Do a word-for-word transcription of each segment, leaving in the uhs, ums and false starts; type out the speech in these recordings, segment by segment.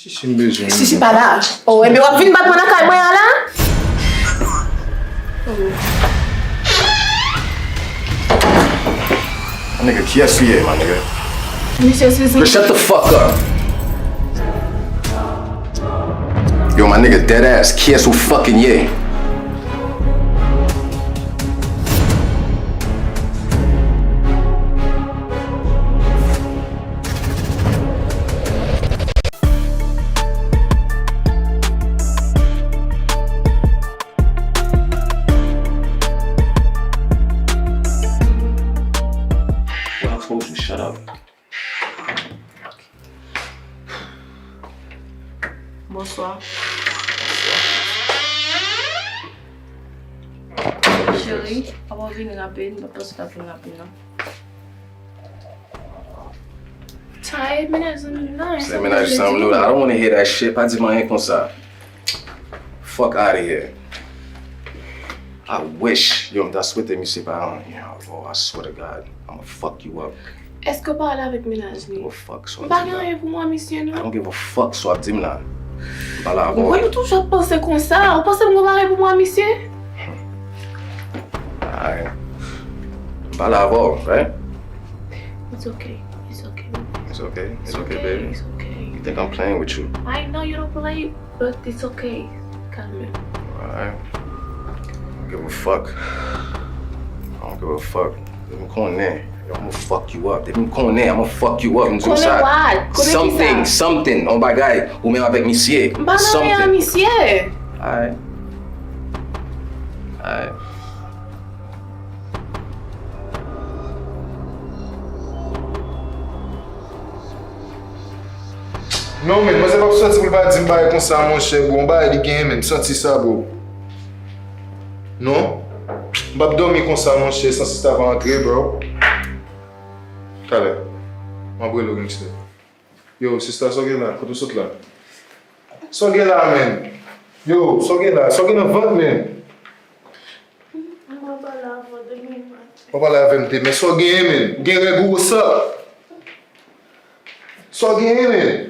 Si m bezwen. Chichi pa la. Oh, ebyen w ap vin bat mwen nan kay mwen an la? My nigga, kiyès ou ye, my nigga? Misye Suzy. Yo, shut the fuck up. Yo, my nigga, dead ass, kiyès ou fucking ye? We're not supposed to shut up. Bonswa. Cheri, papa vini rapid, m pa t panse w t ap vin rapid, non. Tired, mennaj zanmi m nan. Se mennaj zanmi m nan. I don't wanna hear that shit. Pa di m anyen konsa. Fuck out of here. I wish. Yo, m ta swete misye pa anyen. Oh, I swear to God. I'ma fuck you up. Èske w pale avèk mennaj li? Give a fuck, so. M pa gen anyen pou mwen, misye, non. I don't give a fuck, so ap di m la. M pale avè w. Woy, ou toujou ap panse konsa? Ou panse m gen bagay pou mwen, misye? Alright. M pale avè w, right? It's okay. It's okay, baby. It's okay. It's okay, baby. It's okay. You think I'm playing with you? I know you don't play, but it's okay. Kalme. Alright. I don't give a fuck. I don't give a fuck. Depi m konnen, I'ma fuck you up. Depi m konnen, I'ma fuck you up. M di w sa. Konnen what? Konnen kisa? Something, something. On bagay. Ou menm avèk misye. M pa nan anyen ak misye. Alright. Alright. Non, men, manzè p ap sòti pou l pa di m bagay konsa, monchè, bro. Yon bagay li genyen, men, sòti sa, bro. Non. M p ap dòmi konsa, monchè, san sista pa antre, bro. Talè. M ap rele w, gangsta. Yo, sista, sa w gen la? Kote w sot la? Sa w gen la, men? Yo, sa w gen la? Sa w gen nan vant, men? M ap pale avè w demen maten. W ap pale avè m demen. Sa w genyen, men? Ou gen règ ou, what's up? Sa w genyen, men?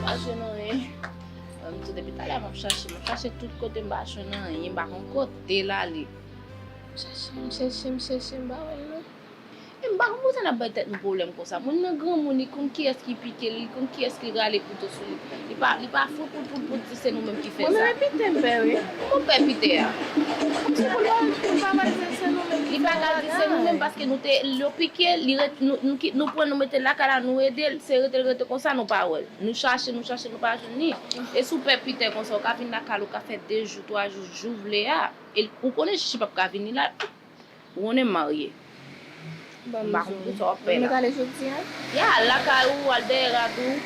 Pa jwenn anyen. M di depi talè m ap chache, m ap chache tout kote, m pa jwenn anyen, m pa konn kote l ale. M chèche, m chèche, m chèche, m pa wè l non. E m pa konn poukisa n ap bay tèt nou pwoblèm konsa. Moun nan granmoun, li konn kiyès ki pike l, li konn kiyès ki rale kouto sou li. Li pa, li pa fou pou, pou, pou di se nou menm ki fè sa. Mwen menm e pite m pè wi. Kòman w pè pite a? Kòmsi pou l pa, pou l pa di se nou menm ki fè l. Li pa ka di se nou menm paske nou te, yo pike l, li ret, nou, nou, nou pran l, nou mete l lakay la, nou ede l, se rete l rete konsa, nou pa wè l. Nou chache, nou chache, nou pa jwenn li. E si w pè pite konsa, ou ka vin lakay la, ou ka fè de jou, twa jou, jou w vle a. E ou konnen Chichi p ap ka vini la. Ou konnen m marye. M pa konn poukisa w ap pè la. Nou mèt ale jodi a? Ya, al lakay ou, al dèyè rad ou.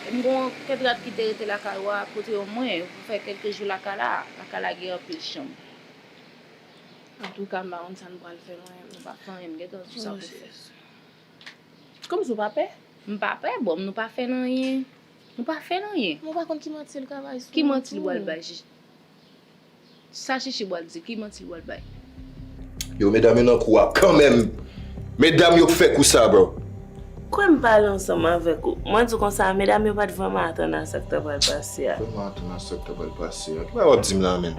E m gon kèk rad ki te rete lakay ou a, pote yo mwen, pou fè kèlke jou lakay la. Lakay la gen anpil chanm. Antouka, m pa konn sa n pral fè, mwen. Nou pa fè anyen, m gentan di sa pou fè. Kòmsi w pa pè? M pa pè, bon, nou pa fè nanyen. Nou pa fè nanyen. Mwen pa konn ki manti l ka bay sou mwen tou. Ki manti l pral bay, Chichi? Sa Chichi pral di, ki manti l pral bay? Yo, medam yo nan kou a kanmenm. Medam yo k fè kou sa, bro. Kwè m pale ansanm avèk ou. Mwen di w konsa, medam yo pa t vrèman atann a sa k ta pral pase a. Vrèman atann a sa k ta pral pase a. Ki bagay w ap di m la, menn?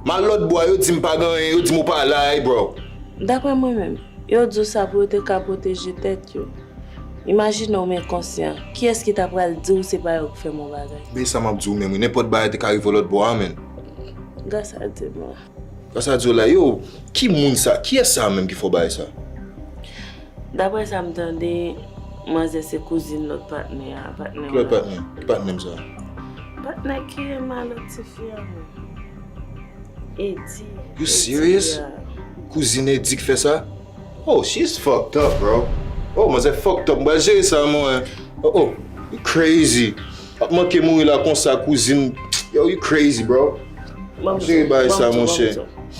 M al lòt bò a, yo di m pa gen anyen, yo di m ou pa la, ey, bro. Daprè mwen menm, yo di w sa pou yo te ka pwoteje tèt yo. Imajine w men konsyan, kiyès ki ta pral di w se pa yo k fè m yon bagay? Men sa m ap di w menm wi, nenpòt bagay te ka rive w lòt bò a, menn. Gras a Dye m la. Gras a Dye w la, yo, ki moun sa? Kiyès sa menm ki fè w bagay sa? Daprè sa m tande, manzè se kouzin lòt patnè a, patnè w la. Ki lòt patnè? Ki patnè m sa? Patnè ki renmen lòt tifi a menm. Edi. You serious? Kouzin Edi k fè sa? Oh, she's fucked up, bro. Oh, manzè fucked up. M pral jere sa, mwen. Oh, oh, you crazy. Ap manke mouri la konsa, kouzin. Yo, you crazy, bro. Jere bagay sa, monchè.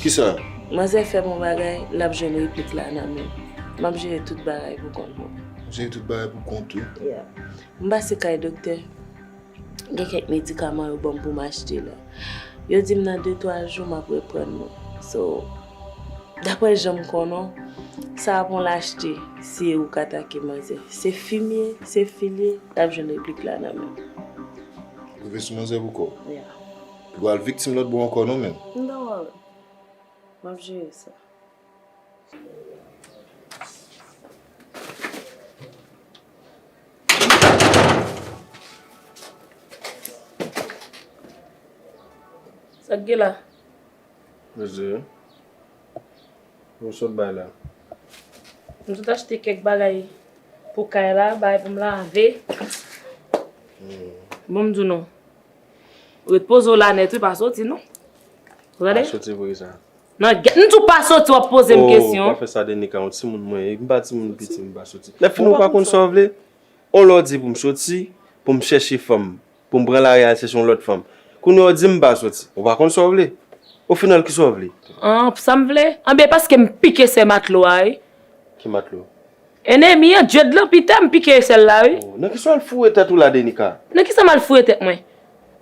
Kisa? Manzè fè m yon bagay, l ap jwenn replik la nan men m. M ap jere tout bagay pou kont mwen. Jere tout bagay pou kont ou? Yeah. M pase kay doktè. Gen kèk medikaman yo ban m pou m achte la. Yo di m nan de twa jou m ap reprann mwen. So, daprè jan m konnen w, sa a pou l achte, si e ou k atake manzè. Se fi m ye, se fi l ye, l ap jwenn replik la nan men m. Rive sou manzè pou kò w. Yeah. Ou pral viktim lòt bò ankò non, menn. M pa wè. M ap jere sa. Sa k gen la? Mezye, ou sot bay la. M sot achte kèk bagay pou kay la, bagay pou m lave. Bon, m di w non. Ret poze w la nèt wi, pa soti non. Ou tande? Pa soti pou kisa? Nan gè, m di w pa soti, w ap poze m kesyon. Oh, pa fè sa Denika, yon timoun mwen ye. M pa timoun piti, m pa soti. Lè fini ou pa konn sa w vle. On lè w di pou m soti, pou m chèche fanm, pou m pran lari al chèche yon lòt fanm. Kounye a w di m pa soti. Ou pa konn sa w vle. Ofinal, kisa w vle? An, sa m vle? Anben, paske m pike sè matlo a wi. Ki matlo? Enemi an, djed lan pita m pike sèl la wi. Oh, nan kisa w al foure tèt ou la, Denika? Nan kisa m al foure tèt mwen?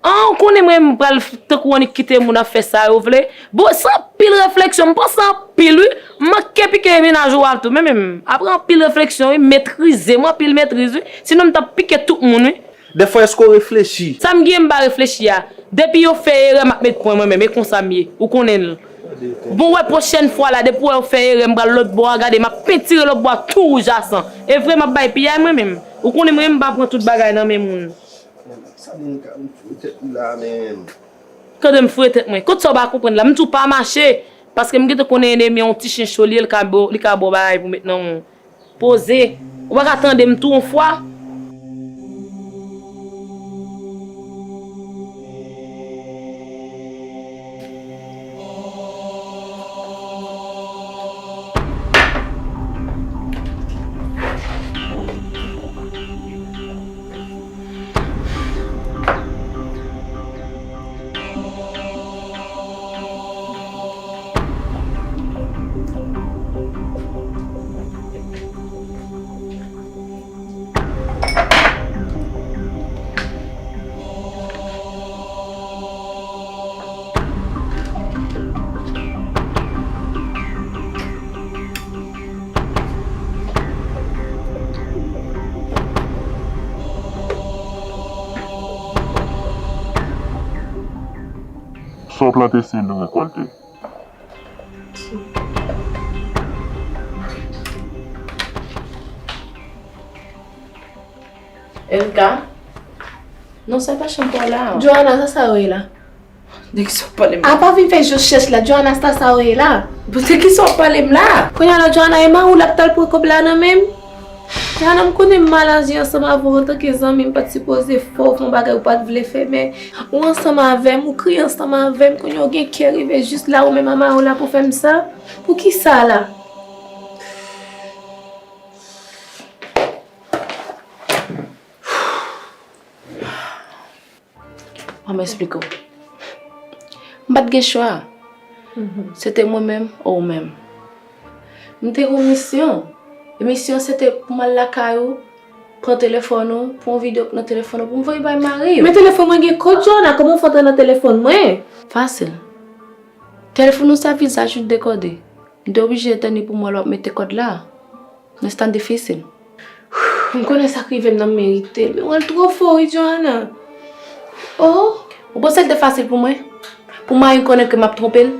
An, ou konnen mwen m pral f- tankou annik kite moun ap fè sa yo vle. Bon, se anpil refleksyon, m panse anpil wi. M manke pike mennaj ou a tou, men menm, apre anpil refleksyon wi, metrize, m anpil metriz wi. Sinon m t ap pike tout moun wi. Dèfwa èske w reflechi? Sa m gen m pa reflechi a. Depi yo fè erè m ap met pwen mwen menm, e konsa m ye. Ou konnen l. Bon, wè pwochèn fwa la, depi w wè yo fè erè, m pral lòt bò a, gade, m ap pentire lòt bò a tou wouj a san. E vre m ap bay piyay mwen menm. Ou konnen mwen menm m pa pran tout bagay nan men moun. Sa moun ka m foure tèt ou la menm. Kote m foure tèt mwen? Kot sa w pa konprann la? M di w pa mache. Paske m gentan konnen enemi an yon ti chen cho li ye, li ka ba w, li ka ba w bagay pou met nan men w. Poze. Ou pa ka tande m tou yon fwa? Sa w plante se li w rekòlte. Elka? Non, sa pa chanm pale a. Johanna, sa sa yo ye la? De kisa w ap pale m la? A pa vin fè je w chèch la, Johanna, sa sa yo ye la? De kisa w ap pale m la? Kounye a la, Johanna, e mari w l ap t al pran kòb la nan men m? Johanna, m konnen m mal aji ansanm avè w antanke zanmi, m pa t sipoze fè w fè yon bagay ou pa t vle fè, men ou ansanm avè m, ou kriye ansanm avè m, kounye a w gen kè rive jis la, ou menm a mari w la pou fè m sa? Poukisa la? Ban m esplike w. M pa t gen chwa. Se te mwen menm ou ou menm. M te gen yon misyon. E misyon se te pou m al lakay ou, pran telefòn ou, pran yon videyo k nan telefòn ou pou m voye bay mari w. Men telefòn mwen gen kòd Johanna, kòman w fè antre nan telefòn mwen? Fasil. Telefòn ou sa vizaj ou dekode. M te oblije etèn li pou m wè lè w ap mete kòd la. Nan tan difisil. M konnen sa k rive m nan m merite l, men w al twò fò wi, Johanna. Oh! Ou panse l te fasil pou mwen? Pou mari m konnen ke m ap twonpe l?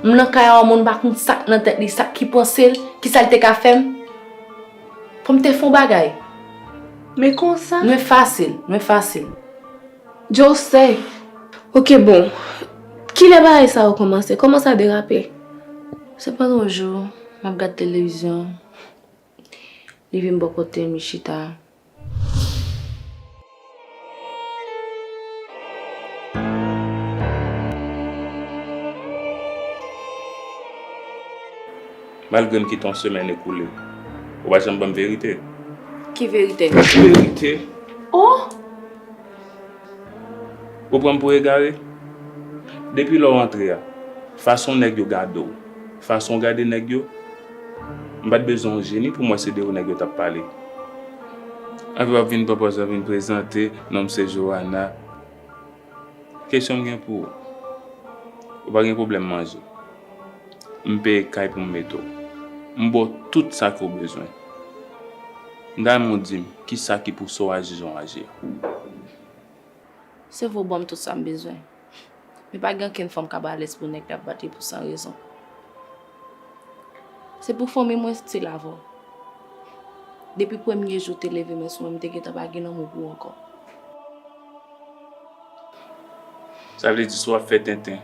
M nan kay a yon moun, m pa konn sa k nan tèt li, sa k ki panse l, kisa l te ka fè m. Fò m te fè yon bagay. Men konsa? Mwen fasil, mwen fasil. Jose. Ok, bon. Kilè bagay sa yo kòmanse? Kòman sa derape? Se pandan yon jou, m ap gad televizyon. Li vin bò kote m, li chita. Malgre m kite yon semèn ekoule, ou pa janm ban m verite. Ki verite? Verite. Oh! Ou pran m pou egare? Depi lè w antre a, fason nèg yo gade w, fason w gade nèg yo, m pa t bezwen yon jeni pou m wè se de ou nèg yo t ap pale. Epi w ap vin pran pòz, w ap vin prezante, non m se Johanna. Kesyon m gen pou ou, ou pa gen pwoblèm manje. M peye kay pou m mete w. M ba w tout sa ke w bezwen. M ta renmen w di m kisa ki pouse w aji jan w aji a. Se vre w ban m tout sa m bezwen. Men pa gen okenn fanm k ap alèz pou nèg la bat li pou san rezon. Se pou fanmi mwen stil avè w. Depi premye jou w te leve men sou mwen, m te gentan pa gen lanmou pou ou ankò. Sa vle di si w ap fè tenten,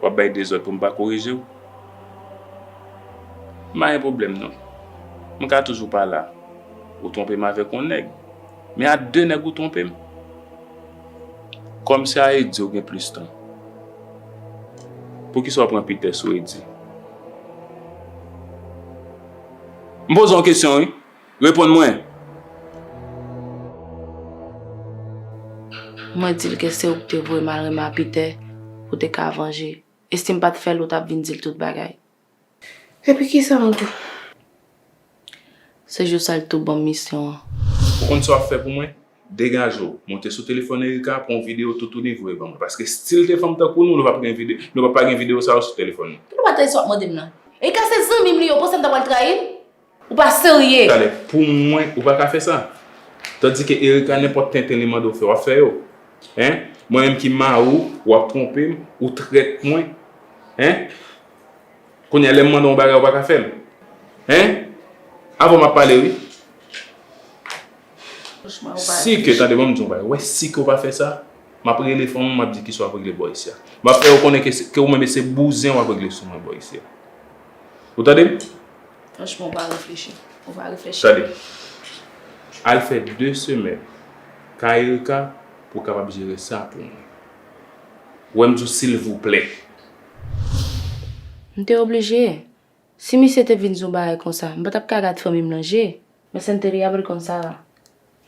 w ap bay dezòd pou m pa korije w? M pa gen pwoblèm non. M ka toujou pa la. Ou twonpe m avèk yon nèg. Men a de nèg ou twonpe m. Kòm se a Eddy ou gen plis tan. Poukisa w pran Peter sou Eddy? M poze w yon kesyon wi. Reponn mwen. Mwen di l ke se ou ki te voye m al renmen a Peter pou te ka vanje. E si m pa t fè l, ou t ap vin di l tout bagay. Epi kisa ankò? Se jou sa l tou ban m misyon an. Ou konn sa w ap fè pou mwen? Degaje w, monte sou telefòn Erika, pran yon videyo toutouni voye ban mwen. Paske si l te fanm tankou nou, nou p ap gen vide-, nou p ap pa gen videyo sa yo sou telefòn nou. Ki nou pa tande sa w ap mande m nan? Erika se zanmi m li ye, ou panse m ta pral trayi l? Ou pa serye. Talè, pou mwen, ou pa ka fè sa. Tandike Erika, nenpòt tenten li mande w fè, w ap fè yo. Hein? Mwen menm ki mari w, w ap twonpe m, ou trèt mwen. Hein? Kounye a, lè m mande w yon bagay, ou pa ka fè l. Hein? Avè w m ap pale, wi. Franchman, ou pa reflechi. Si ke, tande, ban m di w yon bagay. Ou wè, si ke w pa fè sa, m ap rele fanmi w, m ap di kisa w ap regle bò isi a. M ap fè yo konnen ke se, ke ou menm se bouzen w ap regle sou mwen bò isi a. Ou tande m? Franchman, ou pa reflechi. Ou pa reflechi. Tande. Al fè de semèn kay Erika pou w kapab jere sa pou mwen. Ou wè m di w silvouplè. M te oblije. Si misye te vin di yon bagay konsa, m pa t ap ka gad fanmi m nan je. Men Senteri ap rekonn sa la.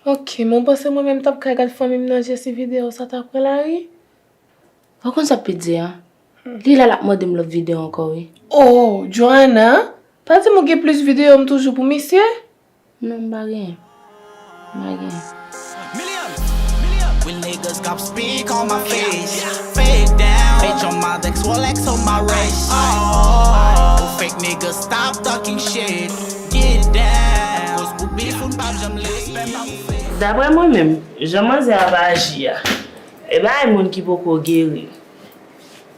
Ok, men w panse mwen menm t ap ka gad fanmi m nan je si videyo sa ta pran lari? Ou konn sa Pete di a? Li la l ap mande m lòt videyo ankò wi. Oh, Johanna, pa di m ou gen plis videyo m toujou pou misye? Non, m pa gen. M pa gen. Real niggas got speak on my face. Fade down. Bitch on my neck, Rolex on my wrist. Oh, fake niggas, stop talking shit. Get down. Cause pou beef, ou n p ap janm leve. Daprè mwen menm, jan manzè ap aji a, e bagay moun ki poko geri.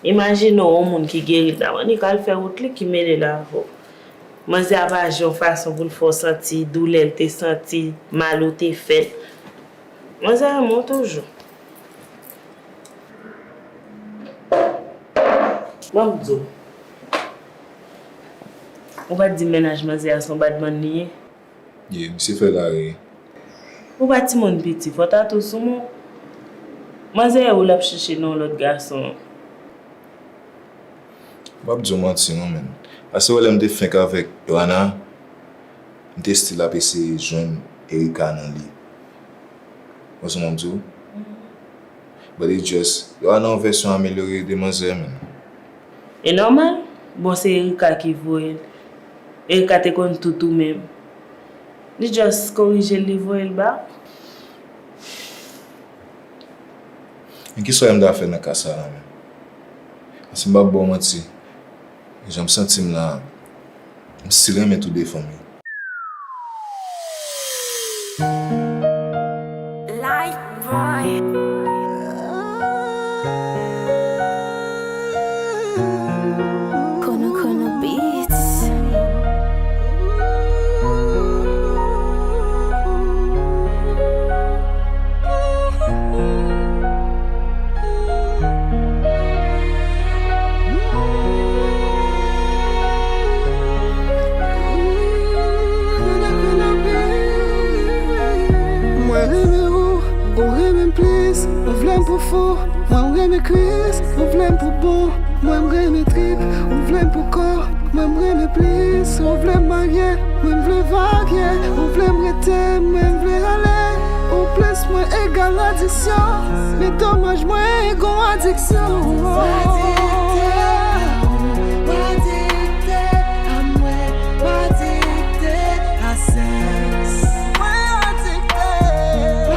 Imajine w yon moun ki geri nan Dominik al fè wout li ki mele l avè w. Manzè ap aji yon fason pou l fè w santi doulè l te santi, mal ou te fè l. Manzè renmen w toujou. Ban m di w. Ou pa t di m mennaj manzè a se yon badman li ye? Ye, misye fè kare. Ou pa timoun piti, fò tatou sou men w. Manzè ou l ap chèche nan yon lòt gason. M p ap di w manti non, menn. Paske wè lè m te fenk avèk Johanna, m te still ap eseye jwenn Erika nan li. Ou konprann sa m ap di w? But it just, Johanna yon vèsyon amelyore de manzè, menn. E nòmal, bon se Erika ki voye l. Erika te konn tout ou menm. Li just korije l, li voye l ba ou. Men kisa w wè m ta fè nan ka sa la menm? Paske m p ap ba w manti. Jan m santi m la, m si renmen toude fanmi. Light boy. Kono Kono Beats. Mwen renmen ou, ou renmen m plis. Ou vle m pou fou, mwen m renmen Kris. Ou vle m pou bon, mwen m renmen trip. Ou vle m pou kò, mwen m renmen plis. Ou vle m marye, mwen m vle varye. Ou vle m rete, mwen m vle ale. Ou plis mwen egal adiksyon. Men domaj mwen gon adiksyon. Adikte a ou, adikte a mwen, adikte a sèks. Mwen adikte.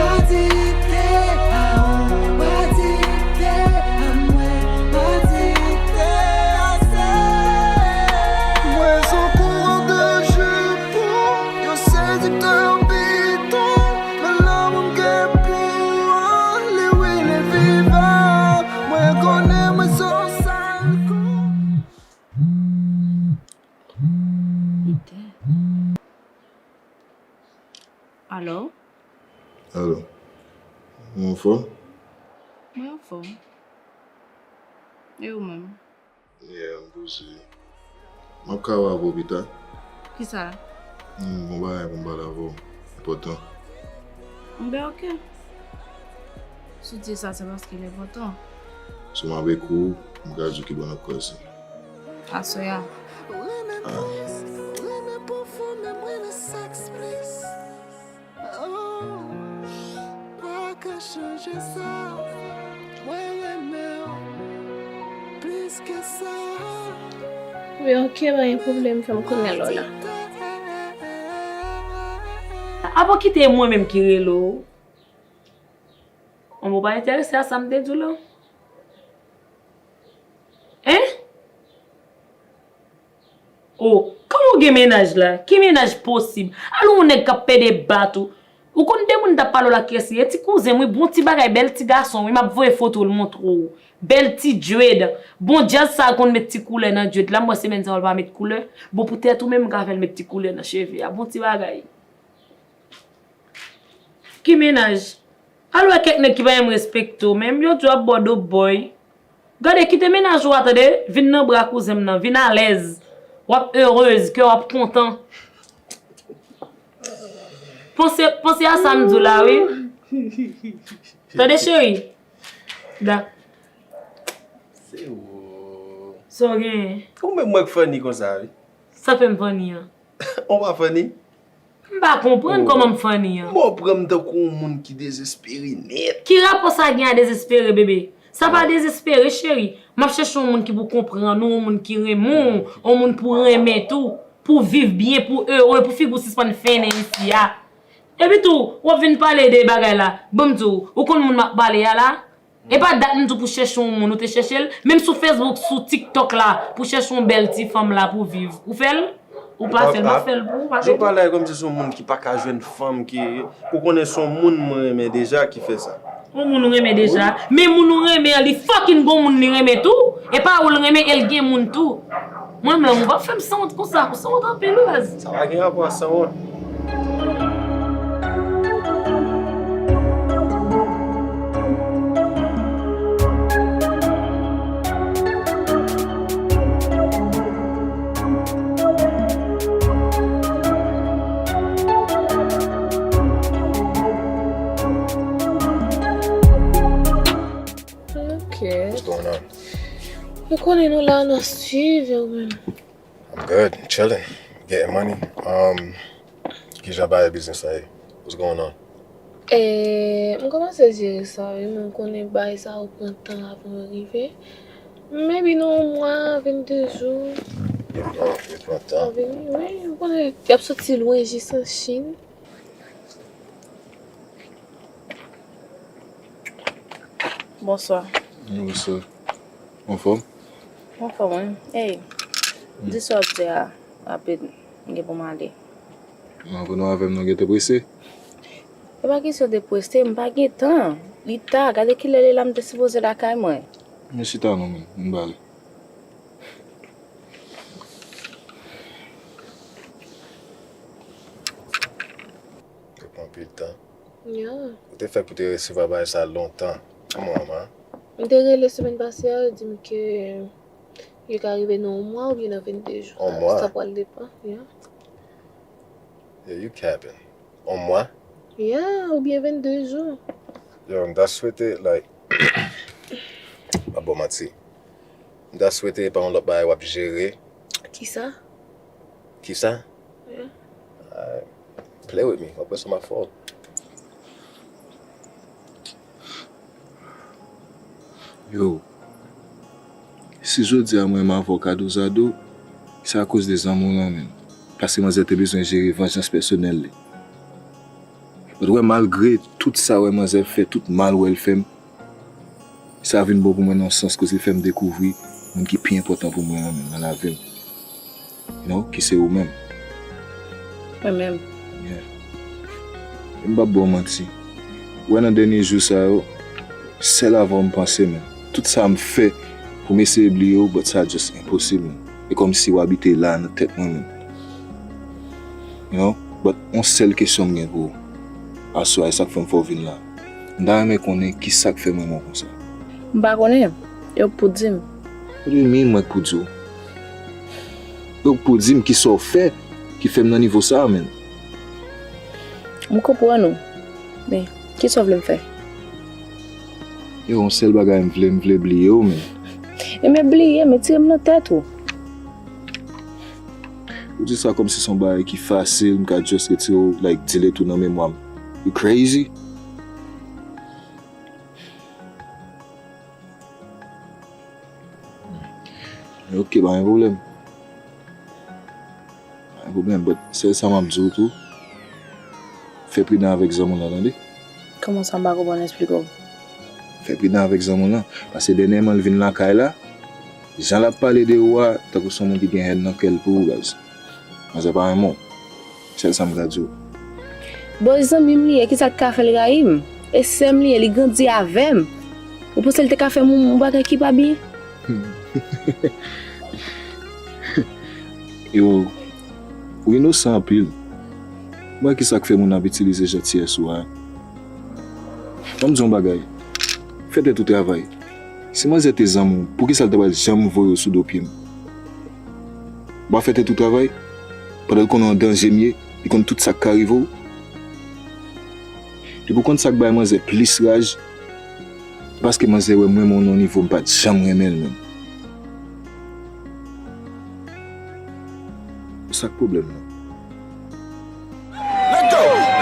Adikte a ou, adikte a mwen, adikte a sèks. Mwen sou kouran de jipon, yon sediktè piton. Men lanmou m gen pou ou an, li wi, li vivan. Mwen konnen mwen se yon sal kou. Li dèd. Alo? Alo. Ou anfòm? Mwen anfòm. E ou menm? Yeah, m poze. M ap ka wè avè w pita? Kisa? M gon bagay pou m pale avè w. Enpòtan. Enben, oke. Si w di sa, se paske l enpòtan. Si m ap ekri w, m ka di w ki bò n ap kwaze. Aswè a. Renmen plis, renmen pou fou, men m renmen sèks plis. Oh, pa ka chanje sa. Mwen renmen w plis ke sa. Wi, oke, pa gen pwoblèm, fè m konnen lè w la. Apa w kite e mwen menm ki rele w? An, ou pa enterese a sa m te di w lan? Hein? Oh, kòman w gen mennaj la? Ki mennaj posib? Al yon nèg k ap pede bat ou. Ou konn de moun t ap pale w la kiyès li ye? Ti kouzen m wi, bon ti bagay, bèl ti gason wi, m ap voye foto l montre w. Bèl ti dread. Bon, djaz sa konn met ti koulè nan dread la, m wè semèn sa yo l pa met koulè. Bon, poutèt ou menm m ka fè l met ti koulè nan cheve a. Bon ti bagay. Ki mennaj? Al wè kèk nèg ki pa janm respekte w menm, yo di w ap bò do bòy. Gade, kite mennaj ou a tande, vin nan bra kouzen m nan, vin alèz. W ap erez, kè w ap kontan. Panse, panse a sa m di w la wi. Tande cheri. Da. Se ou. Sa w genyen? Ou menm mwen k funny konsa wi. Sa fè m funny an? Ou pa funny? M pa konprann kòman m funny an. Mwen pran m tankou yon moun ki dezespere nèt. Ki rapò sa gen a dezespere, bebe? Sa pa dezespere, cheri. M ap chèche yon moun ki pou konprann ou, yon moun ki renmen w, yon moun pou renmen tou, pou viv byen, pou ere, pou figi w sispann fennen isi a. Epi tou, w ap vin pale de bagay la. Ban m di w, ou konn moun m ap pale a la? E pa dat m di w pou chèche yon moun, ou te chèche l? Menm sou Facebook, sou TikTok la, pou chèche yon bèl ti fanm la pou viv. Ou fè l? Ou pa fè l, m ap fè l pou ou, pa fè l. Ou pale kòmsi se yon moun ki pa ka jwenn fanm ki, ou konnen se yon moun mwen renmen deja ki fè sa. Yon moun ou renmen deja. Men moun ou renmen an, li fucking gon moun li renmen tou. E pa ou l renmen, e l gen moun tou. Mwen menm, ou pa fè m sanwont konsa, ou sanwont anpil wi baz. Sa pa gen rapò a sanwont. Ok. Ou konnen nou la, n ap swiv ou menm. I'm good, chilling, getting money. Um, kijan bagay biznis la ye? What's going on? Eh, m kòmanse jere sa wi, men w konnen bagay sa yo pran tan avan yo rive. Maybe nan yon mwa, vennde jou. Yo pran, yo pran tan. Yo vini, wi, ou konnen y ap soti lwen jis an Chin. Bonswa. Bonswa. Anfòm? Anfòm, wi. Ey, Di sa w ap di a rapid, m gen pou m ale. Anvan nou avè m, nou gentan prese. E pa kesyon de prese, m pa gen tan. Li ta, gade kilè l ye la, m te sipoze lakay mwen. Men chita non, men, m pale. Yo pran anpil tan. Yeah. Ou te fè pou te resevwa bagay sa lontan. Yon mwa, man. M te rele semèn pase a, yo di m ke yo ka rive nan yon mwa oubyen nan vennde jou. Yon mwa? Sa pral depann, yeah. Yeah, you capping. Yon mwa? Yeah, oubyen vennde jou. Yo, m ta swete, like, m ap ba w manti. M ta swete e pa yon lòt bagay w ap jere. Kisa? Kisa? Yeah. Alright. Play with me. W ap wè sa m ap fè w. Yo, si jodi a mwen menm avè w ka dozado, se akoz de zanmi w lan, menm. Paske manzè te bezwen jere vanjans pèsonèl li. But wè, malgre tout sa wè manzè fè, tout mal wè l fè m, sa vin bon pou mwen nan yon sans, koz li fè m dekouvri moun ki pi enpòtan pou mwen an menm nan lavi m. You know, ki se ou menm. Mwen menm. Yeah. E m p ap ba w manti. Ou wè nan dènye jou sa yo, sèl avè w m panse, men. Tout sa m fè pou m eseye bliye w, but sa just enposib, men. E kòmsi w abite la nan tèt mwen, men. You know? But yon sèl kesyon m gen pou ou. Aswè a, e sa k fè m fè w vin la. M ta renmen konnen ki sa k fè m renmen w konsa. M pa konnen. E w k pou di m. What do you mean, mwen k pou di w? E w k pou di m ki sa w fè ki fè m nan nivo sa a, menm. M konprann ou. Men, ki sa w vle m fè? Yo, yon sèl bagay m vle, m vle bliye w, menm. E men bliye, men tire m nan tèt ou. Ou di sa kòmsi se yon bagay ki fasil, m ka just retire w, like, delete ou nan memwa m. You crazy? Ok, pa gen pwoblèm. Pa gen pwoblèm, but sèl sa m ap di w tou, fè pridan avèk zanmi w lan, tande? Kòman sa, m pa konprann, eksplike w. Fè pridan avèk zanmi w lan, paske dènyèman l vin lakay la, jan l ap pale de ou a, tankou se yon moun ki gen hèn nan kè l pou ou, guys. Manzè pa renmen w. Sèl sa m ka di w. Bon, zanmi m li ye, kisa k ka fè l rayi m? E sè m li ye, li grandi avè m. Ou panse l te ka fè m yon, yon bagay ki pa byen? Yo, ou inosan anpil. M wè kisa k fè moun ap itilize jantiyès ou a. Ban m di w yon bagay. Fè tèt ou travay. Si manzè te zanmi w, poukisa l ta pral janm voye w sou do pye m? W ap fè tèt ou travay? Pandan l konnen yon danje m ye, li konn tout sa k ka rive w. Epi w konn sa k bay manzè plis raj? Paske manzè wè mwen menm nan yon nivo m pa t janm renmen l menm. Sa k pwoblèm nan?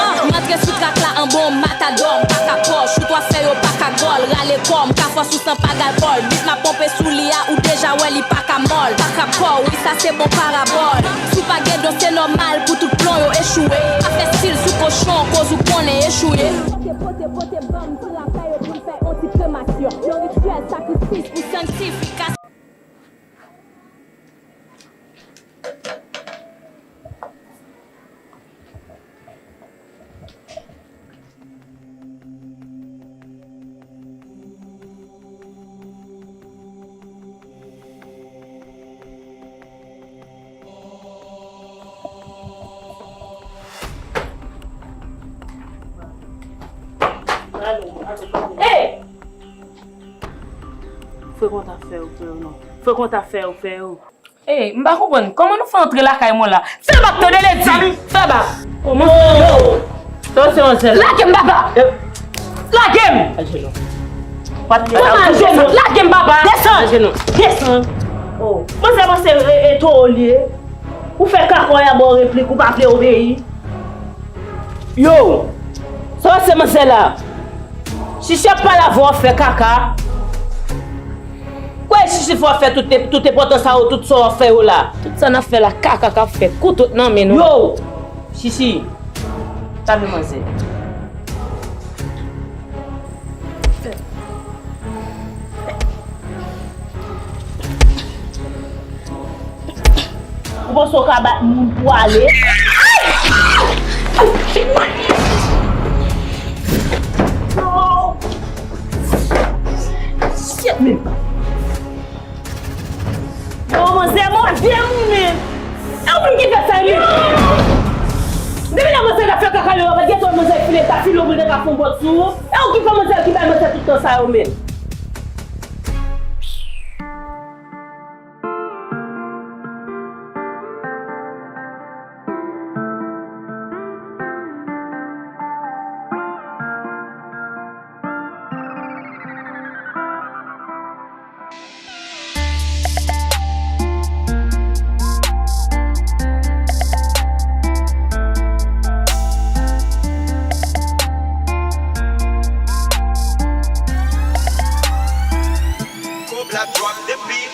Ah, m antre sou trak la an bon matadò, m pa ka pòch, ou twa fè yo pa ka gòl, rale kò, m ka fò sou san pa galkòl, bit m ap ponpe sou li a, ou deja wè li pa ka mòl, pa ka kò, wi sa se bon parabòl, si w pa gen don se nòmal pou tout plan yo echwe, pa fè stil sou kochon, koz ou konnen echwe. Pote, pote, pote, ban m ti lapè yo pou m fè yon ti kremasyon, yon rityèl sakrifis pou sanktifikasyon. Hey! Fè konta fè yo, fè yo non. Fè konta fè yo, fè yo. Ey, m pa konprann. Kòman nou fè antre lakay mwen la? Fè bak tande, Ledi! Fè bak! Kòman sa? Yo! Sa se manzè la. Lage m, papa! Lage m! Ajenou. Kòman ajenou? Lage m, papa! Desann! Ajenou. Desann! Oh. Manzè panse e, e towo l ye. Ou fè kaka w a ba w replik, ou pa vle obeyi. Yo! Sa se manzè la. Chichi ap pale avè w, ap fè kaka. Kwè Chichi fè w ap fè tout, tout enpòtan sa yo, tout sa w ap fè yo la. Tout sa n ap fè la, kaka k ap fè, kouto nan men nou. Yo! Chichi, tande manzè. Ou panse w ka bat moun pou ale? Ay! Shit, men. Yo, manzè, mòde moun, men. E ou menm ki fè sa, wi. Depi lè manzè ta fè kaka yo, pa t gen tan manzè file, ta file w pou l te ka fè yon bòt sou ou. E ou ki fè manzè ki bay manzè tout tan sa yo, men. Kòb la drop the beat.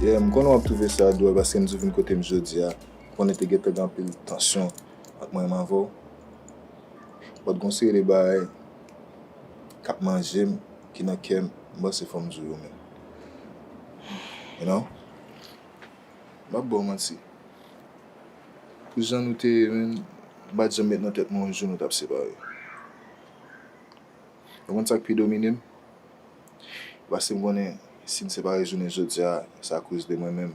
Yeah, m konnen w ap twouve sa dwòl paske m di w vin kote m jodi a. M konnen te gentan gen anpil tansyon ant mwen menm avè w. But gon seri de bagay k ap manje m, ki nan kè m, m panse fò m di w yo menm. You know? M p ap ba w manti. Pou jan nou te ye, menm, m pa t janm met nan tèt mwen yon jou nou t ap separe. Ou konn sa k pi domine m? Paske m konnen si n separe jounen jodi a, se akoz de mwen menm.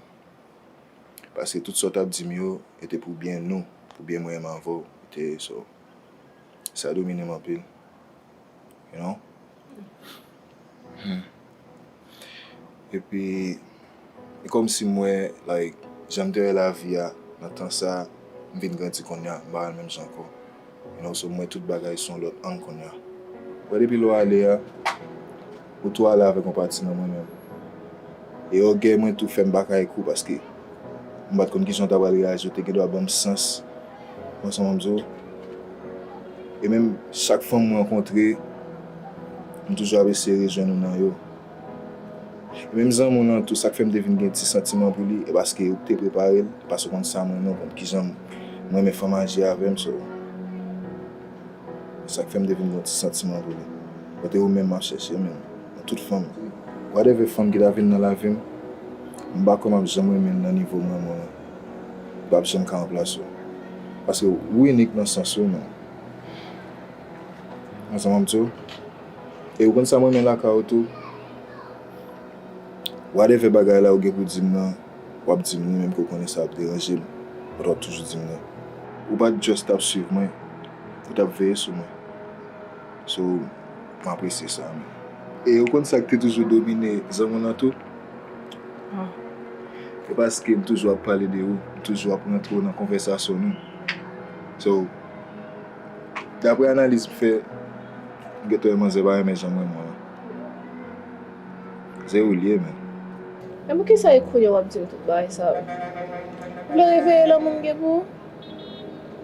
Paske tout sa w t ap di m yo, e te pou byen nou, pou byen mwen menm avè w, e te so. Sa domine m anpil. You know? Hmm. Epi, e kòmsi m wè, like, jan m te wè lavi a nan tan sa, m vin grandi kounye a, m pa wè l menm jan ankò. You know, so m wè tout bagay sou yon lòt ang kounye a. Wè depi lè w ale a, ou tou ale avèk yon pati nan mwen menm. E ògèy mwen tou fè m pa ka ek ou paske m pa t konn kijan w ta pral reyaji, ou te gen dwa ban m sans. Ou konprann sa m ap di w? E menm chak fanm m rankontre, m toujou ap eseye rejwenn ou nan yo. E menm zanmi w lan tou, sa k fè m te vin gen ti santiman pou li, e paske ou te prepare l, e paske w konn sa m renmen, w konn kijan m renmen fanm aji avè m, so. Sa k fè m te vin gen yon ti santiman pou li. Kote ou menm m ap chèche menm, nan tout fanm. Whatever fanm ki ta vin nan lavi m, m pa kwè m ap janm renmen l nan nivo m renmen w lan. Li p ap janm ka ranplase w. Paske ou inik nan sans ou menm. Ansanm ap di w. E ou konn sa m renmen lakay ou tou? Whatever bagay la ou gen pou di m nan, w ap di m li, menm ke w konnen sa ap deranje m, but w ap toujou di m li. Ou pa t just ap swiv mwen, ou t ap veye sou mwen. So, m apresye sa, men. E ou konn sa k te toujou domine zanmi w lan tou? Ah. E paske m toujou ap pale de ou, m toujou ap rantre w nan konvèsasyon nou. So, daprè analiz m fè, m gentan wè manzè pa renmen jan m renmen w lan. Se ou l ye, men. Men poukisa e kounye a w ap di m tout bagay sa yo? Ou vle reveye lanmou m gen pou ou?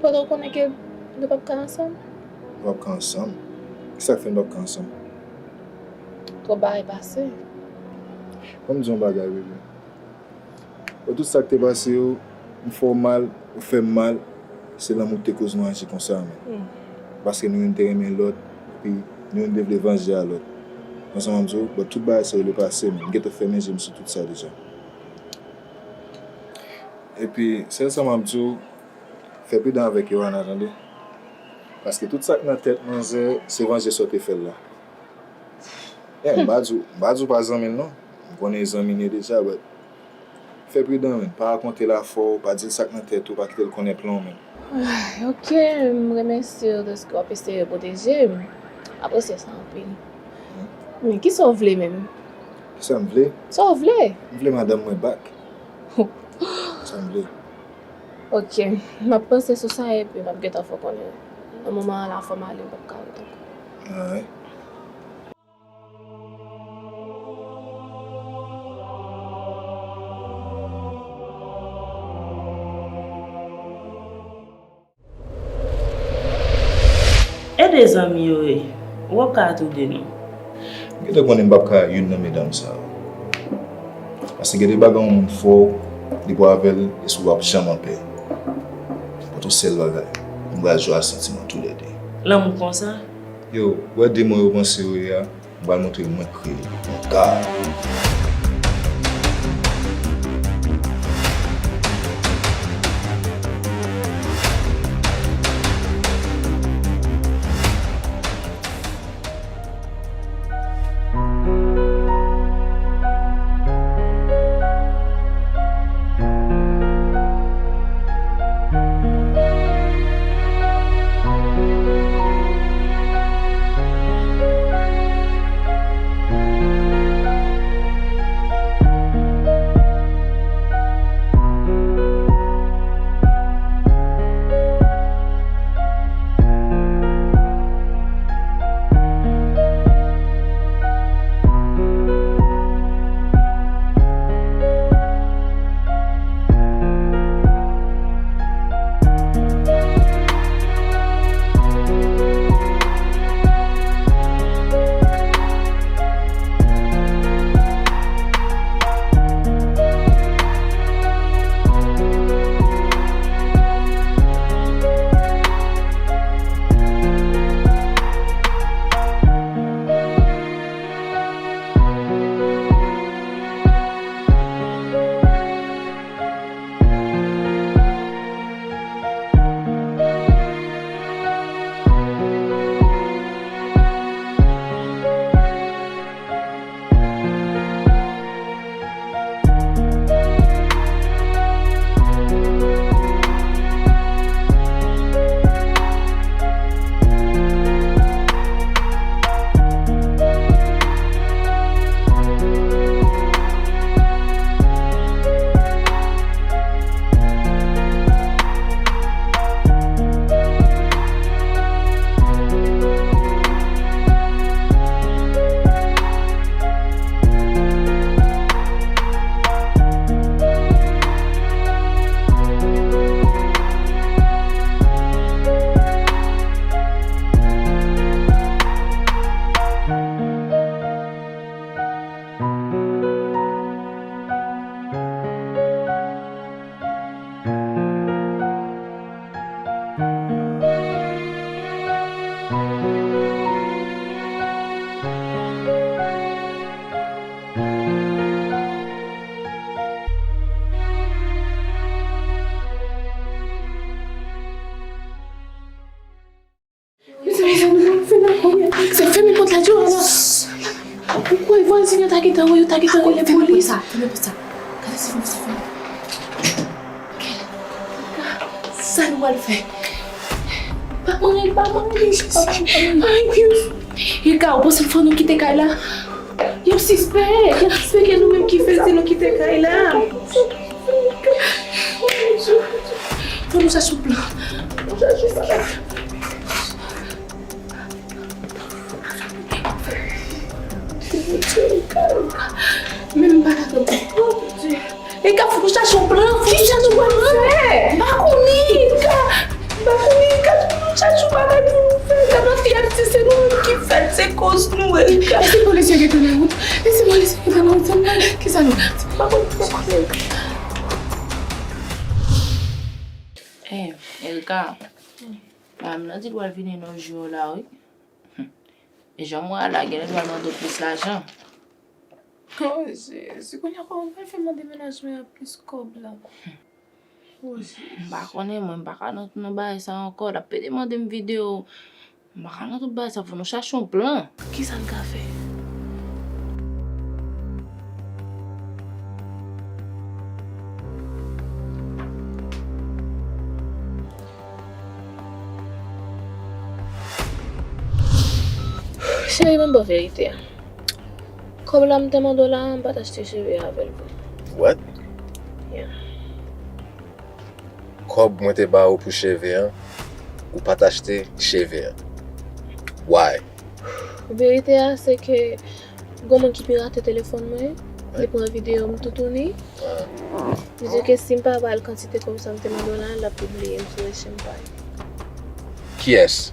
Pandan w konnen ke nou p ap ka ansanm? Nou p ap ka ansanm? Kisa k fè nou p ap ka ansanm? Twòp bagay pase. Ban m di w yon bagay, bebe. Bon, tout sa k te pase yo, m fè w mal, ou fè m mal, se lanmou ki te koz nou aji konsa, men. Hmm. Paske nou youn te renmen lòt, epi nou youn te vle vanje a lòt. Konsa m ap di w, bon, tout bagay sa yo le pase, men m gentan fèmen je m sou tout sa deja. Epi, sèl sa m ap di w, fè pridan avèk Yohana, tande. Paske tout sa k nan tèt manzè, se vanje sa w te fè l la. Yeah, m pa di w, m pa di w pa zanmi l non. M konnen e zanmi l ye deja, but fè pridan, men. Pa rakonte l afè w, pa di l sa k nan tèt ou, pa kite l konnen plan w, men. Ay, ok, m remèsye w dèske w ap eseye pwoteje m. M apresye sa anpil. Hmm. Men kisa w vle menm? Kisa m vle? Sa w vle? M vle madanm mwen back. Sa m vle. Ok, m ap panse sou sa epi m ap gentan fè w konnen. Nan moman an la, fò m ale, m p ap ka ret ankò. Alright. Ede zanmi yo ye, ou p ap ka ret ou de nou. M gentan konnen m p ap ka youn nan medam sa yo. Paske gen de bagay yon moun fè w, depi w avè l, e si w p ap janm anpè. Pote yon sèl bagay. M pral jwe a santiman toulède. Lanmou konsa? Yo, w wè demon yo panse yo ye a? M pral montre yo mwen k reye. Yon ka. Mezanmi, sa nou pral fè la kounye a? Se fèmen pòt la, Johanna. Ou kwè vwazin yo ta gentan wè, yo ta gentan rele polis? Fèmen pòt sa, fèmen pòt sa. Gade si fèmen, si fèmen. Sa nou pral fè? Pa manyen, pa manyen, pa manyen, pa manyen. Ay, Dios. Erika, ou panse fò nou kite kay la? Yo sispèk, yo sispèk e nou menm ki fè l, se nou ki fè kay la. Fò nou chache yon plan. Men m pa ka tann. Erika, fò nou chache yon plan, fò nou chache yon plan. M pa konnen, Erika. M pa konnen, Erika, fò nou chache yon bagay pou nou fè. Gad yon fi ap di se nou menm ki fè l, se koz nou, Erika. E si polis yo gentan nan wout? E si polis yo gentan nan wout? Kisa nou? M pa konnen, m pa konnen. Eh, Erika. Madanm nan di l pral vini nan jou la, wi. E jan m wè a la, genlè l pral mande w plis lajan. Oh, Jezi, kounye a kòman m pral fè mande mennaj mwen an plis kòb la? Oh, Jezi. M pa konnen, mwen, m pa ka nan, nan bagay sa ankò. L ap pede mande m videyo. M pa ka nan tout bagay sa, fò nou chache yon plan. Kisa n ka fè? Cheri, ban m ba w verite a. Kòb la m te mande w la, m pa t achte cheve avè l pou ou. What? Yeah. Kòb mwen te ba ou pou cheve an, ou pa t achte cheve an. Why? Verite a, se ke gon moun ki pirate telefòn mwen, li pran videyo m toutouni. Li di ke si m pa ba l kantite kòb sa m te mande w la, l ap pibliye m sou reche m pa. Kiyès?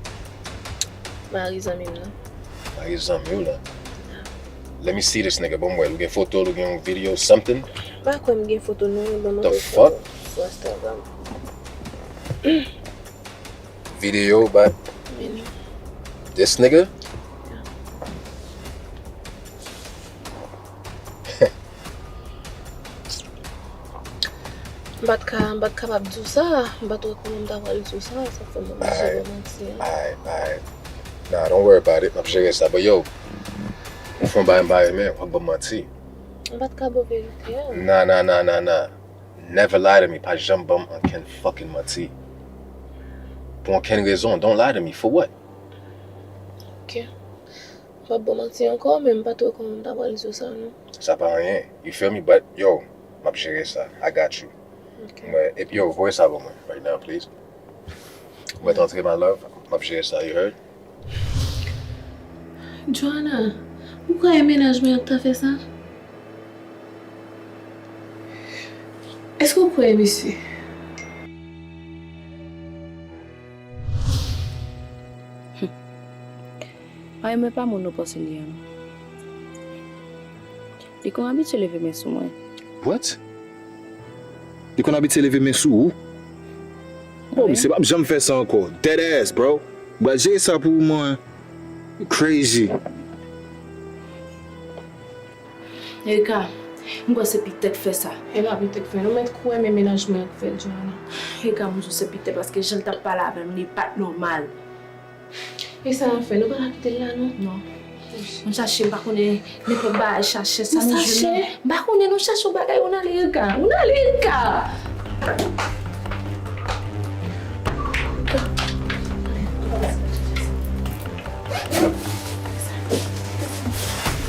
Mari zanmi m nan. Mari zanmi w nan? Let me see this nigga, ban m wè l. Ou gen foto l, ou gen yon video, something? M pa kwè m gen foto non, men ban m antre sou Instagram. The fuck? Sou Instagram. Video about this nigga? M pa t ka, m pa t kapab di w sa, m pa t wè kòman m ta pral di w sa, sa fè m oblije ba w manti a. Alright, alright. Nah, don't worry about it, m ap jere sa. But yo, ou fè yon bagay m pa renmen, w ap ban m manti. M pa t ka ba w verite a. Nah, nah, nah, nah, nah. Never lie to me, pa janm ban m ankenn fucking manti. Pou ankenn rezon, don't lie to me, for what? Ok. M p ap ba w manti ankò, men m pa t wè kòman m ta pral di w sa non. Sa pa anyen, you feel me? But yo, m ap jere sa, I got you. Ok. Mwen, epi yo, voye sa ban mwen, right now, please. Mwen t antre, my love, m ap jere sa, you heard? Joanna, ou kwè e mennaj mwen ap ta fè sa? Èske w kwè e mesye? Mari mwen pa moun ou panse li ye a non. Li konn abitye leve men sou mwen. What? Li konn abitye leve men sou ou? Bon, misye p ap janm fè sa ankò. Dead ass, bro. Bra jere sa pou ou, man. Crazy. Erika, m kwè se Pitè k fè sa. E pa Pitè k fè l non, mèt kwè men mennaj mwen k fè l, Joanna. Erika, m di w se Pitè paske jan l t ap pale avè m, li pa t nòmal. E sa n ap fè, nou pa ka kite l la non. Non. Nou chache, m pa konnen nenpòt bagay chache sa Nou nou chache? jwenn. M pa konnen nou chache yon bagay, nou ale Erika. Nou ale Erika.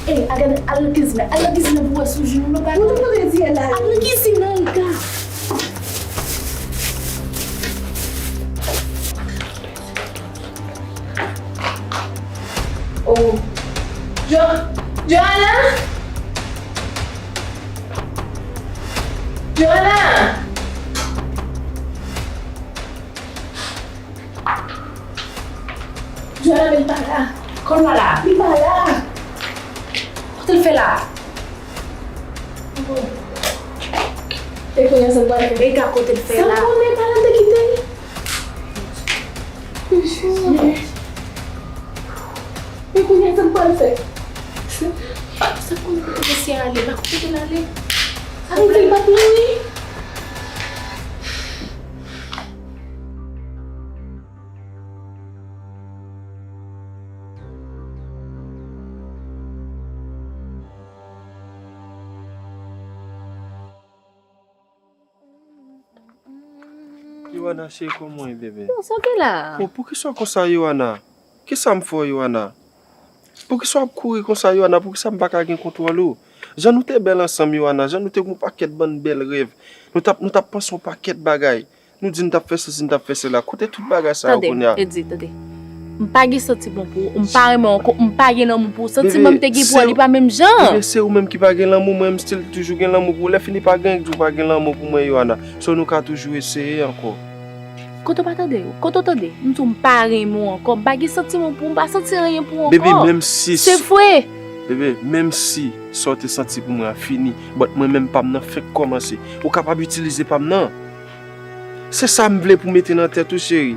Ey, al gade, al nan kizin nan, al nan kizin nan pou wè si w jwenn yon lòt bagay. Ou te konnen di la. Al nan kizin nan, Erika. Oh. Jo, Joanna? Joanna? Joanna, men li pa la. Kòman l pa la? Li pa la. Kote l fè la? E kounye a sa n pral fè? Erika, kote l fè la? Sa m konnen, pa la te kite l. Men kounye a sa n pral fè? Sa m konnen kote mesye a ale, m pa konn kote l ale. Sa vle di l pa t mouri? Yoana cheri, kòman w ye, bebe? Bon, sa w gen la? Oh, poukisa w konsa, Yoana? Kisa m fè w, Yoana? Poukisa w ap kouri konsa, Yoana? Poukisa m pa ka gen kontwòl ou? Jan nou te bèl ansanm, Yoana, jan nou te gen yon pakèt bann bèl rèv, nou t ap, nou t ap panse yon pakèt bagay. Nou di n t ap fè sesi, n t ap fè sela. Kote tout bagay sa yo kounye a? Tande, Eddy, tande. M pa gen santiman pou ou, m pa renmen w ankò, m pa gen lanmou pou ou. Santiman m te gen pou ou, li pa menm jan. Bebe, se ou menm ki pa gen lanmou, mwen m still toujou gen lanmou pou ou. Lè fini pa gen, di w pa gen lanmou pou mwen, Yoana. So nou ka toujou eseye ankò. Kote w pa tande? Kote w tande? M di w m pa renmen w ankò, m pa gen santiman pou ou, m pa santi anyen pou ou ankò. Bebe, menm si. Se vre. Bebe, menm si sa w te santi pou mwen an fini, but mwen menm pa m nan fenk kòmanse. Ou kapab itilize pa m nan. Se sa m vle pou mete nan tèt ou, cheri.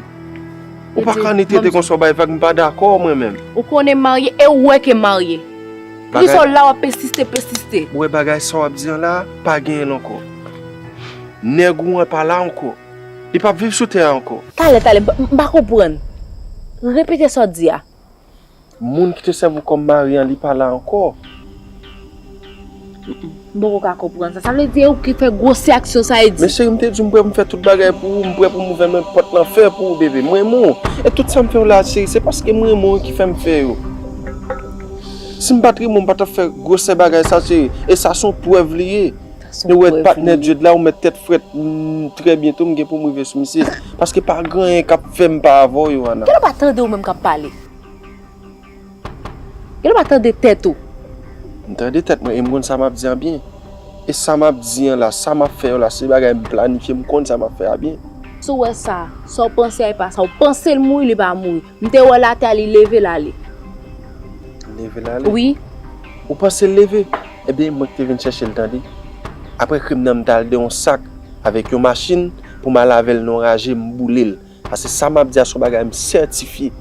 Ou pa ka annik trete konsa w bay vag, m pa dakò mwen menm. Ou konnen m marye e ou wè ke m marye. Poukisa w la w ap pèsiste, pèsiste? Ou wè bagay sa w ap di an la, pa genyen l ankò. Nèg ou an pa la ankò. Li p ap viv sou tè a ankò. Talè, talè, m pa, m pa konprann. Repete sa w di a. Moun ki te sèvi w kòm mari an, li pa la ankò. M poko ka konprann sa. Sa vle di e ou ki fè gwosè aksyon sa, Eddy? Men cheri, m te di w m prè pou m fè tout bagay pou ou, m prè pou m ouvè nenpòt lanfè pou ou, bebe. M renmen w. E tout sa m fè w la, cheri, se paske m renmen w ki fè m fè yo. Si m pa t renmen w, m pa t ap fè gwosè bagay sa, cheri. E sa se yon prèv li ye. E w wè patnè Jude la, ou mèt tèt frèt, m, trè byento m gen pou m rive sou misye. Paske pa gen anyen k ap fè m pa avè w, Yoana. Genlè w pa tande ou menm k ap pale. Genlè w pa tande tèt ou. M tande tèt mwen e m konn sa m ap di an byen. E sa m ap di an la, sa m ap fè yo la, se bagay m planifye, m konn sa m ap fè a byen. Si w wè sa, sa w panse a e pa sa, w panse l mouri, li pa mouri. M te wè l atè a, li leve l ale. Leve l ale? Wi. Ou panse l leve? Ebyen, mwen ki te vin chèche l, tande. Apre krim nan, m t al de yon sak avèk yon machin pou m al avè l nan yon raje, m boule l. Paske sa m ap di a se yon bagay m sètifye.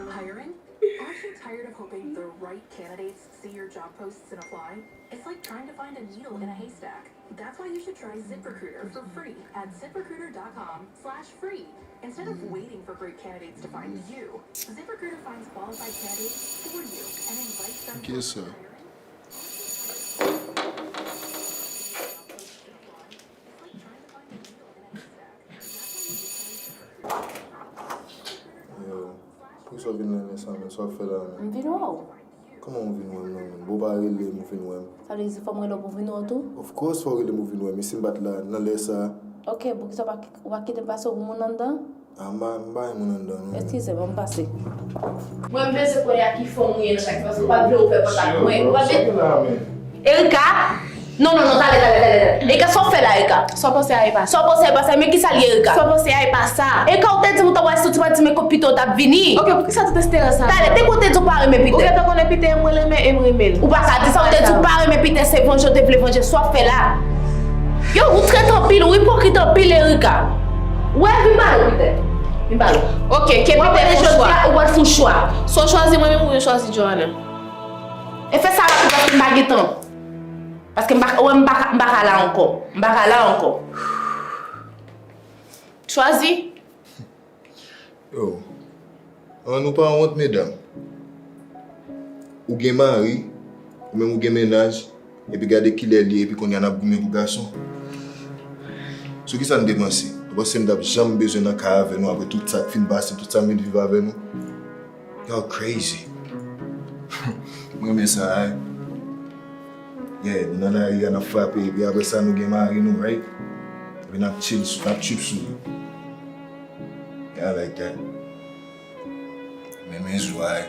Hiring? Aren't you tired of hoping the right candidates see your job posts and apply? It's like trying to find a needle in a haystack. That's why you should try ZipRecruiter for free at ziprecruiter dot com slash free. Instead of waiting for great candidates to find you, ZipRecruiter finds qualified candidates for you and invites them to hiring. Yo, poukisa w vin renmen sa, men? Sa w ap fè la, men? M vin wè w. Kòman w vin wè m nan, men? Bon, w pa rele m, ou vin wè m. Sa vle di fò m rele w pou w vin wè w tou? Of course, fò w rele m, ou vin wè m. E si m pa t la, nan lè sa a? Ok, poukisa w pa, w pa kite m pase w pou moun anndan? A, m pa, m pa gen moun anndan, non. Eskize m, ann pase. Mwen, m bezwen konnen a ki fòm ou ye nan sa ki pase, m pa vle ou fè kontak mwen. Ou pa vle. Erika! Non, non, non, talè, talè, talè, talè. Erika, sa w fè la, Erika? Sa w panse a e pa sa. Sa w panse a e pa sa. Men kisa l ye, Erika? Sa w panse a e pa sa. Erika, ou te di m ou t ap al soti, pa di m e kot Pita ou t ap vini. Ok, poukisa tout esperans sa? Talè, te kou te di w pa renmen Pita. Ou gentan konnen Pita e m renmen e m renmen l. Ou pa ka di sa, ou te di w pa renmen Pita, se vanje w te vle vanje. Sa w ap fè la? Yo, ou trèt anpil, ou ipokrit anpil, Erika. Wè, vin pale, Pita. Vin pale. Ok, ke Pita fè yon chwa. Ou pral fè yon chwa. Sa w chwazi mwen menm oubyen w chwazi Johanna? E fè sa rapid paske m pa gen tan. Paske m pa, wè, m pa ka, m pa ka la ankò. M pa ka la ankò. Chwazi. Yo, an nou pa wont, medam. Ou gen mari, ou menm ou gen mennaj, epi gade kilè l ye, epi kounye a n ap goumen pou gason. Sou kisa n te panse? Nou panse m t ap janm bezwen nan kay avè nou apre tout sa k fin pase, tout sa m vin viv avè nou? Y'all crazy. M renmen sa, wi. Yeah, nou nan lari a, n ap frape, epi apre sa, nou gen mari nou, right? Epi n ap chill sou, n ap trip sou li. Yeah, I like that. Men, men, jou a,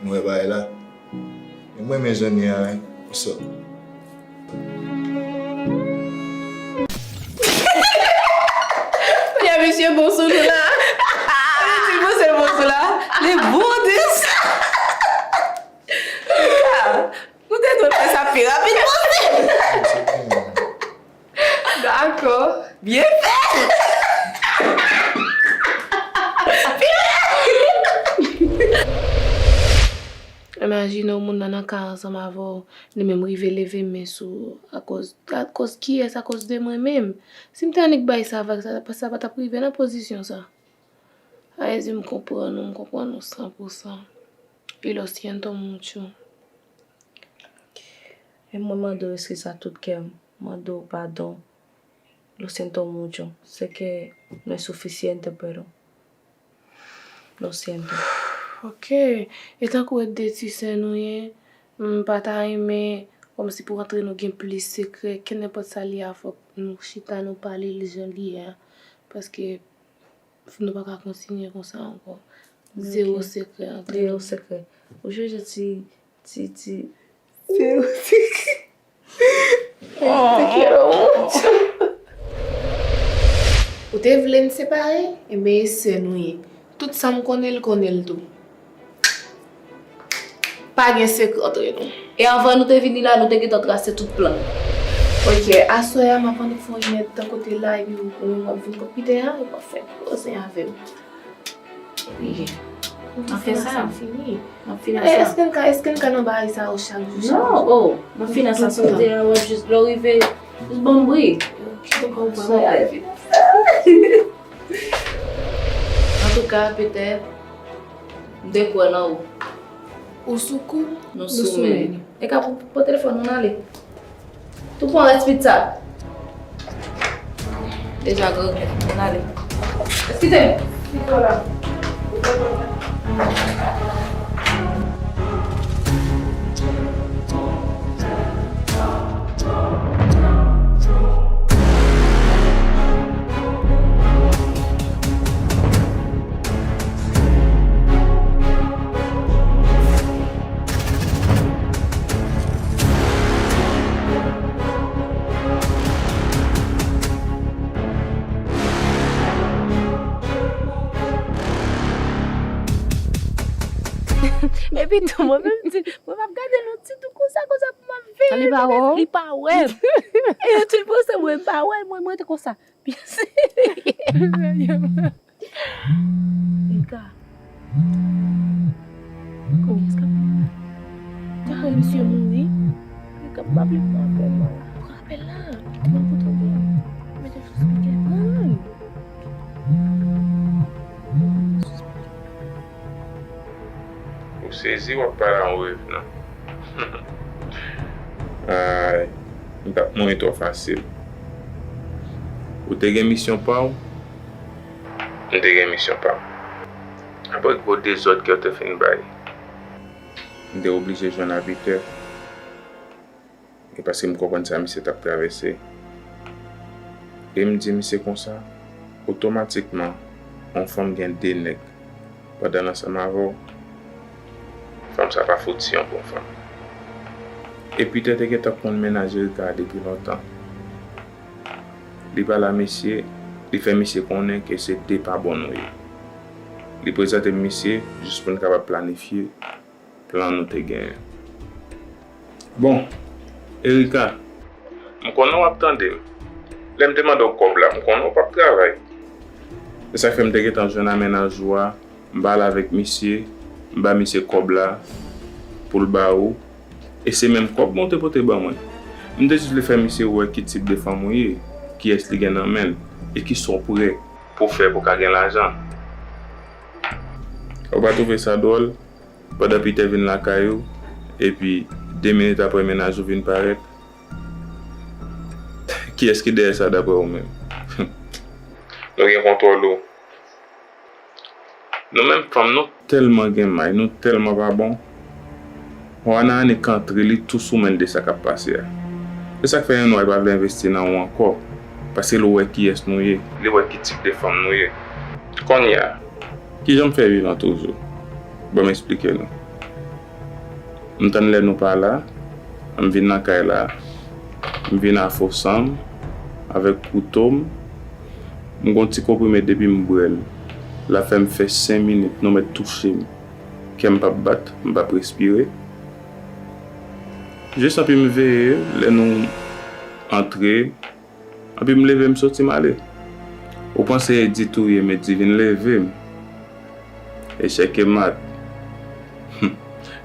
nou wè bagay la. Men mwen, men, jan li a, what's up? Kounye a, misye bon sou nou la. Kounye a, ti bon, se bon sou la. Li bon dis. Ou te dwe fè sa pi rapid posib. Dakò. Byen fèt! Imajine w, moun nan nan kay ansanm avè w, li menm rive leve men sou ou. Akoz, akoz kiyès? Akoz de mwen menm. Si m te annik bay sa vag, sa, sa pa t ap rive nan pozisyon sa. Ay, di m konprann ou, m konprann ou san pou san. Y lo siento mucho. E mwen mande w eskiz a tout kè m, mande w padon. Lo siento mucho. Sé que no es suficiente, pero lo siento. Ok. E tankou e de ti sè nou ye, m pa ta renmen kòmsi pou antre nou gen plis sekrè, kenenpòt sa l ye a, fòk nou chita, nou pale l jan l ye a. Paske nou pa ka kontinye konsa ankò. Zewo sekrè antre nou. Zewo sekrè. Ou chanje ti, ti, ti. Zewo sekrè. Te quiero mucho. Ou te vle n separe? Enben, e sè nou ye. Tout sa m konnen l, konnen l tou. Pa gen sekrè antre nou. E anvan nou te vini la, nou te gentan trase tout plan. Ok, aswè a, m ap annik fè yon limyè tan kote la, epi ou menm w ap vin kot Pita a, epi w ap fè koze avè m. Wi. N ap fè sa. N ap fini. N ap fini sa. Èske n ka, èske n ka nan bagay sa yo chak jou, chak jou? Non, oh, n ap fini sa sou kote a, w ap jis, lè w rive, jis ban m bri. Ok, m konprann. Sa y a fini. Antouka, petèt, m te kwè nan ou. Ou sou kou, nou sou men. E ka pou, pou telefòn, ann ale. Tou pran rès pizza. Deja grangou, ann ale. Eskize m. Epi tou, mwen menm, ti, mwen p ap gade l yon ti tou konsa, konsa pou m ap veye. Li pa wè w? Li pa wè m. E tout panse mwen pa wè l, mwen, mwen te konsa. Byen serye. Erika. Kiyès k ap ta misye mouri? Erika, m pa vle pran apèl la. Pran apèl la. Mwen pou tande. Mete sou speaker. Pran. Ou sezi, w ap pale a yon revenan. Ay, m t ap mouri twò fasil. Ou te gen misyon pa w? M te gen misyon pa m. Apre gwo dezòd ke w te fin bay, m te oblije jwenn abitè. E paske m konprann sa misye t ap travèse. E m di misye konsa, otomatikman, yon fanm gen de nèg pandan l ansanm avè w, fanm sa pa fouti yon bon fanm. E Peter te gentan konn mennaj Erika a depi lontan. Li pale a misye, li fè misye konnen ke se de pa bò nou ye. Li prezante m misye jis pou n kapab planifye plan nou te genyen. Bon, Erika, m konnen w ap tande m. Lè m te mande w kòb la, m konnen w p ap travay. Se sa k fè m te gentan jwenn a mennaj ou a, m pale avèk misye, m ba misye kòb la pou l ba ou, e se menm kòb mwen ou te pote ban mwen. M te jis vle fè misye wè ki tip de fanm ou ye, kiyès li gen nan men l, e kisa w prè pou w fè pou w ka gen lajan. Ou pa twouve sa dwòl? Pandan Peter vin lakay ou, epi de minit apre mennaj ou vin parèt, kiyès ki dèyè sa daprè ou menm? Nou gen kontwòl ou. Nou menm fanm, nou tèlman gen may, nou tèlman pa bon. Juana annik antre, li tou sou men l de sa k ap pase a. Se sa k fè yon nwa pa vle envesti nan ou ankò, paske l wè kiyès nou ye. Li wè ki tip de fanm nou ye. Kounye a, kijan m fè vivan toujou? Ban m eksplike nou. M tann lè nou pa la, m vin nan kay la, m vin a fo san m, avèk kouto m, m gon ti konprime depi m bwè l, l ap fè m fè senk minit, nou mèt touche m, kè m p ap bat, m p ap respire. Jis anpi m veye lè nou antre, anpi m leve m soti m ale. Ou panse Eddy touye m, Eddy vin leve m. Echèk e mat.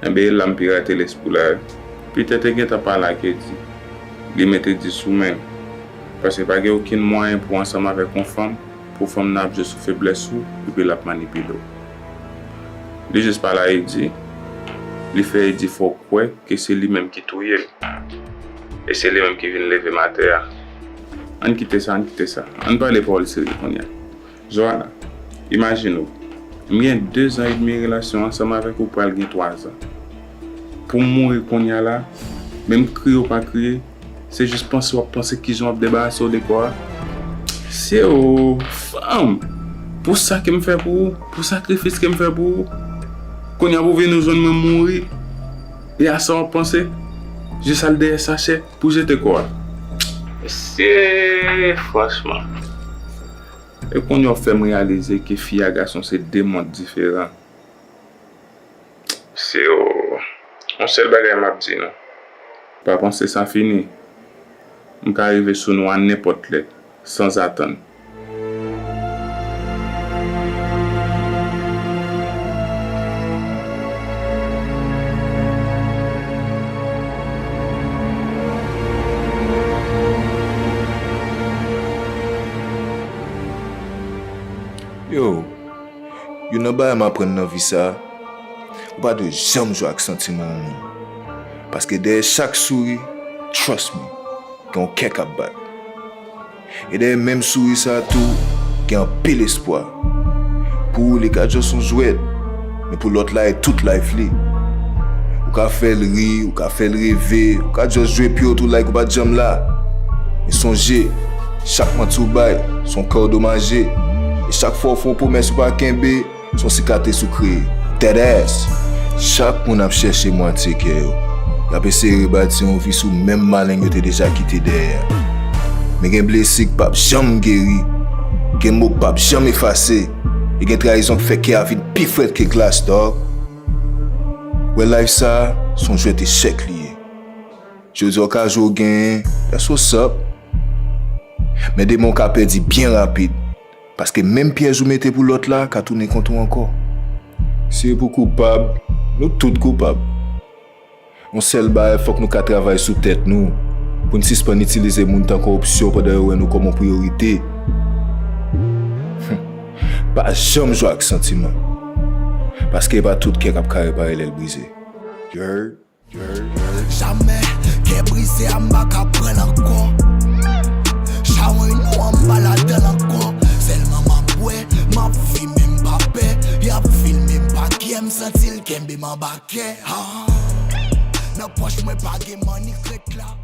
Enben e la m pirate lespri w la wi. Peter te gentan pale ak Eddy. Li met Eddy sou men l. Paske pa gen okenn mwayen pou w ansanm avèk yon fanm, pou fanm nan ap jwe sou feblès ou, epi l ap manipile w. Li jis pale a Eddy, li fè Eddy fè w kwè ke se li menm ki touye l. E se li menm ki vin leve m atè a. Ann kite sa, ann kite sa. Ann pale pawòl serye kounye a. Joana, imajine w, m gen de zan edmi relasyon ansanm avèk ou, pral gen twa zan. Pou m mouri kounye a la, menm kriye w pa kriye, se jis panse w ap panse kijan w ap debarase w de kò a. Se ou, fanm, pou sa ke m fè pou ou, pou sakrifis ke m fè pou ou, kounye a pou w vin ou jwenn mwen mouri, e a sa w ap panse? Jis al dèyè sachè pou jete kò a. Mesye, franchman. E kounye a w fè m reyalize ke fi a gason se de mond diferan. Se yon sèl bagay m ap di nou. Pa panse sa fini. M ka rive sou nou a nenpòt lè, sanzatann. Yo, youn nan bagay m aprann nan vi sa a, ou pa dwe janm jwe ak santiman yon moun. Paske dèyè chak souri, trust me, gen yon kè k ap bat. E dèyè menm souri sa a tou, gen anpil espwa. Pou ou, li ka just yon jwèt, men pou lòt la, e tout life li. Ou ka fè l ri, ou ka fè l reve, ou ka just jwe pye w tou like ou pa t janm la. Men sonje, chak manti w bay, se yon kè w domaje. E chak fwa w fè yon pwomès ou pa kenbe, se yon sikatris ou kreye. Deadass! Chak moun ap chèche mwatye kè yo. Y ap eseye rebati yon vi sou menm maleng yo te deja kite dèyè a. Men gen blesi k p ap janm geri, gen mo k p ap janm efase, e gen trayizon k fè kè a vin pi frèt ke glas, dawg. Wè, life sa, se yon jwèt echèk li ye. Jodi a w ka jwe w genyen, that's what's up. Men demen w ka pèdi byen rapid. Paske menm pyèj ou mete pou lòt la ka tounen kont ou ankò. Si e pou koupab, nou tout koupab. Yon sèl bagay, fòk nou ka travay sou tèt nou, pou n sispann itilize moun tankou opsyon pandan yo wè nou kòm yon priyorite. Pa janm jwe ak santiman. Paske e pa tout kè k ap ka repare lè l brize. You heard? Jamè, kè brize a m pa ka pran l ankò. Chawony nou an m pa ladan l ankò. Sèlman m ap bwè, m ap fimen m pa pè. Y ap filme m pa kyè, m santi l kenbe m anba kè. Ha. Nan pòch mwen pa gen mannik rèt la.